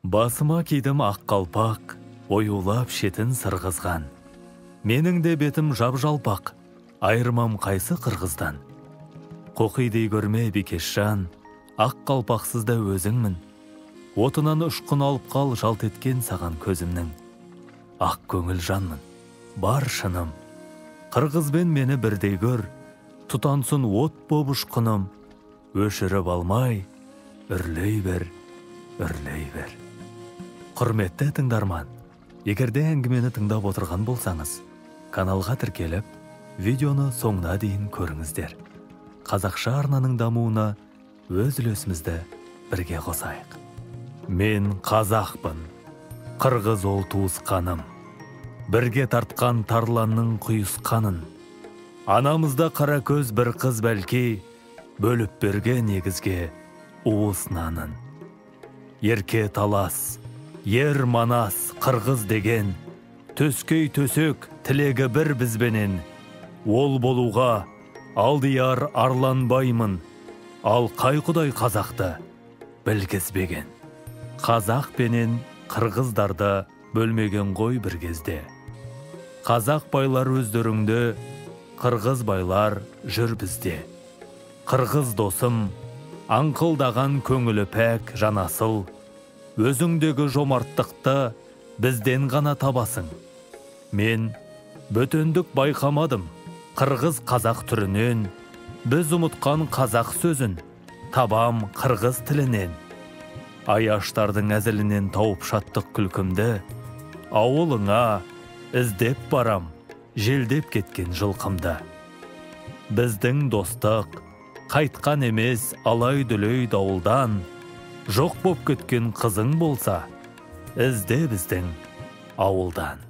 Басыма кидім ақ қалпақ, оюлап шетін сырғызған. Менің де бетім жап-жалпақ, айырмам қайсы қырғыздан. Қоқидей көрме бикешжан, ақ қалпақсыз да өзіңмін. Отынан ұшқын алып қал жалт еткен саған көзімнің. Ақ көңіл жанмын, бар шыным. Қырғызбен мені бірдей көр, тұтансын от боп ұшқыным. Өшіріп алмай, үрлей бер, үрлей бер. Құрметті тыңдарман, егерде әңгімені тыңдап отырған болсаңыз, каналға тіркеліп, видеоны соңына дейін көріңіздер. Қазақша арнаның дамуына өз үлесімізді бірге қосайық. Мен қазақпын, қырғыз ол туысқаным. Бірге тартқан тарланның құйысқанын. Анамызда қара көз бір қыз бәлки, бөліп берген егізге уыс нанын. Ерке Талас, ер Манас, қырғыз деген, төскей төсек тілегі бір бізбенен. Ол болуға алдияр арланбаймын, ал қай құдай қазақты білгізбеген. Қазақ пенен қырғыздарды бөлмеген ғой бір кезде. Қазақ байлар өздеріңді, қырғыз байлар жүр бізде. Қырғыз досым, аңқылдаған көңілі пәк жанасыл, өзіңдегі жомарттықты бізден ғана табасың. Мен бөтендік байқамадым, қырғыз қазақ түрінен, біз ұмытқан қазақ сөзін табам қырғыз тілінен. Аяштардың әзілінен тауып шаттық күлкімді, ауылыңа іздеп барам, желдеп кеткен жылқымды. Біздің достық қайтқан емес алай-дүлей дауылдан, жоқ боп кеткен қызың болса, ізде біздің ауылдан.